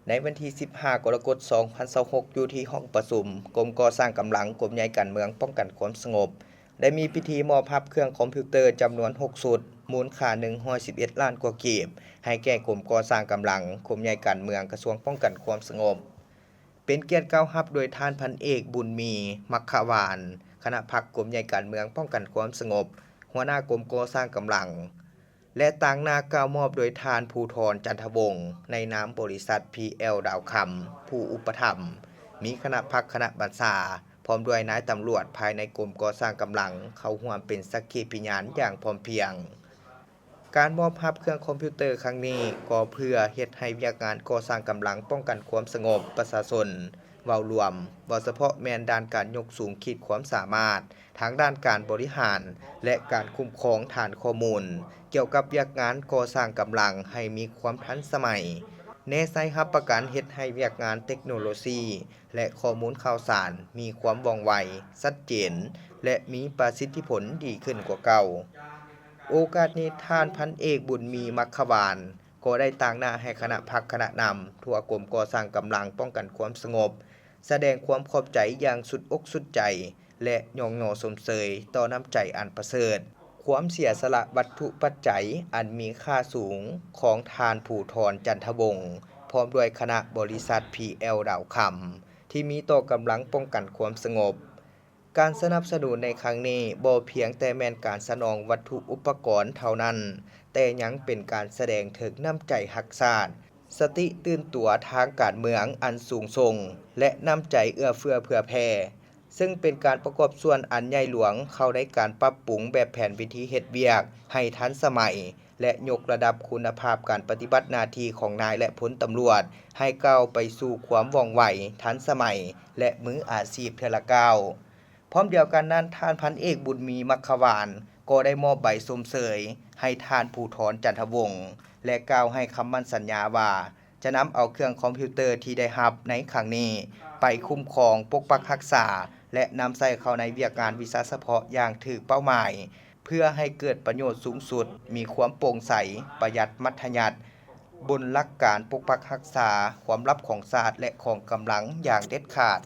ໃນວັນທີສິບຫ້າ ກໍລະກົດ ສອງພັນຊາວຫົກ ຢູ່ທີ່ຫ້ອງປະຊຸມກົມກໍ່ສ້າງກຳລັງ ກົມໃຫຍ່ການເມືອງປ້ອງກັນຄວາມສະຫງົບ ໄດ້ມີພິທີມອບຮັບເຄື່ອງຄອມພິວເຕີຈຳນວນຫົກຊຸດ ມູນຄ່າໜຶ່ງຮ້ອຍສິບເອັດລ້ານກວ່າກີບ ໃຫ້ແກ່ກົມກໍ່ສ້າງກຳລັງ ກົມໃຫຍ່ການເມືອງ ກະຊວງປ້ອງກັນຄວາມສະຫງົບ. ເປັນກຽດກ່າວຮັບໂດຍທ່ານພັນເອກ ບຸນມີ ມັກຄະວານ ຄະນະພັກກົມໃຫຍ່ການເມືອງປ້ອງກັນຄວາມສະຫງົບ ຫົວໜ້າກົມກໍ່ສ້າງກຳລັງ ແລະ ຕາງໜ້າກ່າວມອບໂດຍທ່ານ ພູທອນ ຈັນທະວົງ ໃນນາມບໍລິສັດ ພີແອລ ດາວຄຳ ຜູ້ອຸປະຖຳ, ມີຄະນະພັກຄະນະບັນຊາ ພ້ອມດ້ວຍນາຍຕຳຫຼວດພາຍໃນກົມກໍ່ສ້າງກຳລັງ ເຂົ້າຮ່ວມເປັນສັກຂີພິຍານຢ່າງພ້ອມພຽງ. ການມອບຮັບເຄື່ອງຄອມພິວເຕີຄັ້ງນີ້ ກໍເພື່ອເຮັດໃຫ້ວຽກງານກໍ່ສ້າງກຳລັງປ້ອງກັນຄວາມສະຫງົບປະຊາຊົນເວົ້າລວມ, ເວົ້າສະເພາະແມ່ນດ້ານການຍົກສູງຂີດຄວາມສາມາດ ທາງດ້ານການບໍລິຫານ ແລະ ການຄຸ້ມຄອງຖານຂໍ້ມູນ ກ່ຽວກັບວຽກງານກໍ່ສ້າງກຳລັງໃຫ້ມີຄວາມທັນສະໄໝ, ແນໃສ່ຮັບປະກັນເຮັດໃຫ້ວຽກງານເຕັກໂນໂລຊີ ແລະ ຂໍ້ມູນຂ່າວສານມີຄວາມວ່ອງໄວ, ຊັດເຈນ ແລະ ມີປະສິດທິຜົນດີຂຶ້ນກວ່າເກົ່າ. ໂອກາດນີ້ ທ່ານພັນເອກ ບຸນມີ ມັກຄະວານ ກໍໄດ້ຕາງໜ້າໃຫ້ຄະນະພັກຄະນະນຳທົ່ວກົມກໍ່ສ້າງກຳລັງປ້ອງກັນຄວາມສະຫງົບ ສະແດງຄວາມຂອບໃຈຢ່າງສຸດອົກສຸດໃຈ ແລະ ຍ້ອງຍໍຊົມເຊີຍຕໍ່ນ້ຳໃຈອັນປະເສີດ, ຄວາມເສຍສະຫຼະວັດຖຸປັດໄຈອັນມີຄ່າສູງຂອງທ່ານ ພູທອນ ຈັນທະວົງ ພ້ອມດ້ວຍຄະນະບໍລິສັດ ພີແອລ ດາວຄຳ ທີ່ມີຕໍ່ກຳລັງປ້ອງກັນຄວາມສະຫງົບ. ການສະໜັບສະໜູນໃນຄັ້ງນີ້ ບໍ່ພຽງແຕ່ແມ່ນການສະໜອງວັດຖຸອຸປະກອນເທົ່ານັ້ນ, ແຕ່ຍັງເປັນການສະແດງເຖິງນ້ຳໃຈຮັກຊາດ, ສະຕິຕື່ນຕົວທາງການເມືອງອັນສູງສົ່ງ ແລະ ນ້ຳໃຈເອື້ອເຟື້ອເຜື່ອແຜ່, ເຊິ່ງເປັນການປະກອບສ່ວນອັນໃຫຍ່ຫຼວງເຂົ້າໃນການປັບປຸງແບບແຜນວິທີເຮັດວຽກໃຫ້ທັນສະໄໝ ແລະ ຍົກລະດັບຄຸນນະພາບການປະຕິບັດໜ້າທີ່ຂອງນາຍ ແລະ ພົນຕຳຫຼວດ ໃຫ້ກ້າວໄປສູ່ຄວາມວ່ອງໄວ, ທັນສະໄໝ ແລະ ມືອາຊີບເທື່ອລະກ້າວ. ພ້ອມດຽວກັນນັ້ນ, ທ່ານພັນເອກ ບຸນມີ ມັກຄະວານ ກໍໄດ້ມອບໃບຊົມເຊີຍໃຫ້ທ່ານ ພູທອນ ຈັນທະວົງ ແລະ ກ່າວໃຫ້ຄຳໝັ້ນສັນຍາວ່າ ຈະນຳເອົາເຄື່ອງຄອມພິວເຕີທີ່ໄດ້ຮັບໃນຄັ້ງນີ້ ໄປຄຸ້ມຄອງ, ປົກປັກຮັກສາ ແລະ ນຳໃຊ້ເຂົ້າໃນວຽກງານວິຊາສະເພາະຢ່າງຖືກເປົ້າໝາຍ, ເພື່ອໃຫ້ເກີດປະໂຫຍດສູງສຸດ, ມີຄວາມໂປ່ງໃສ, ປະຢັດມັດທະຍັດ, ບົນຫຼັກການປົກປັກຮັກສາ, ຄວາມລັບຂອງຊາດ ແລະ ຂອງກຳລັງຢ່າງເດັດຂາດ.